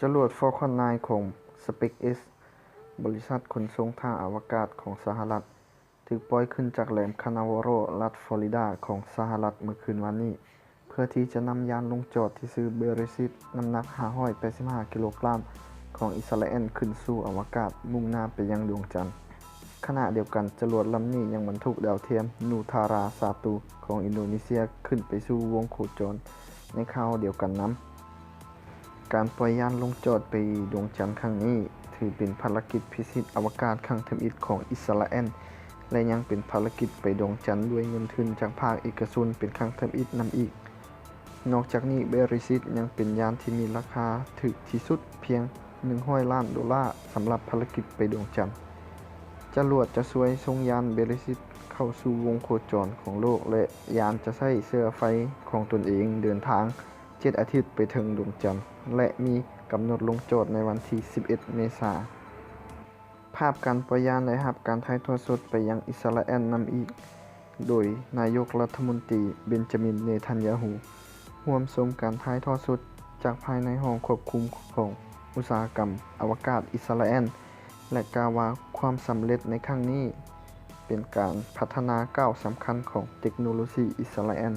ຈະຫຼວດ Falcon nine ຂອງ SpaceX ບໍລິສັດຂົນສົ່ງທາງອາວະກາດຂອງສະຫະລັດ ຖືກປ່ອຍຂຶ້ນຈາກແຫຼມ Canaveral ລັດ Florida ຂອງສະຫະລັດເມື່ອຄືນວານນີ້ ເພື່ອທີ່ຈະນຳຍານລົງຈອດທີ່ຊື່ Beresheet ນ້ຳໜັກ ຫ້າຮ້ອຍແປດສິບຫ້າ ກິໂລກຣາມ ຂອງອິດສະຣາແອນ ຂຶ້ນສູ່ອະວະກາດ ມຸ່ງໜ້າໄປຍັງດວງຈັນ. ຂະນະດຽວກັນ, ຈະຫຼວດລຳນີ້ຍັງບັນທຸກດາວທຽມ Nutara satu ຂອງອິນໂດເນເຊຍ ຂຶ້ນໄປສູ່ວົງໂຄຈອນໃນຄາວດຽວກັນນຳ. ການປ່ອຍຍານລົງຈອດໄປດວງຈັນຄັ້ງນີ້ ຖືເປັນພາລະກິດພິຊິດອະວະກາດຄັ້ງທຳອິດຂອງອິດສະຣາແອນ ແລະ ຍັງເປັນພາລະກິດໄປດວງຈັນດ້ວຍເງິນທຶນຈາກພາກເອກະຊົນເປັນຄັ້ງທຳອິດນຳອີກ. ນອກຈາກນີ້, Beresheet ຍັງເປັນຍານທີ່ມີລາຄາຖືກທີ່ສຸດພຽງໜຶ່ງຮ້ອຍລ້ານໂດລາສຳລັບພາລະກິດໄປດວງຈັນ. ຈະຫຼວດຈະຊ່ວຍສົ່ງຍານ Beresheet ເຂົ້າສູ່ວົງໂຄຈອນຂອງໂລກ ແລະ ຍານຈະໃຊ້ເຊື້ອໄຟຂອງຕົນເອງເດີນທາງເຈັດອາທິດໄປເຖິງດວງຈັນ ແລະ ມີກຳນົດລົງຈອດໃນວັນທີສິບເອັດ ເມສາ. ພາບການປ່ອຍຍານໄດ້ຮັບການຖ່າຍທອດສົດໄປຍັງອິດສະຣາແອນນຳອີກ ໂດຍນາຍົກລັດຖະມົນຕີ Benjamin Netanyahu ຮ່ວມຊົມການຖ່າຍທອດສົດຈາກພາຍໃນຫ້ອງຄວບຄຸມຂອງອຸດສາຫະກຳອະວະກາດອິດສະຣາແອນ ແລະ ກ່າວວ່າຄວາມສຳເລັດໃນຄັ້ງນີ້ ເປັນການພັດທະນາກ້າວສຳຄັນຂອງເຕັກໂນໂລຊີອິດສະຣາແອນ.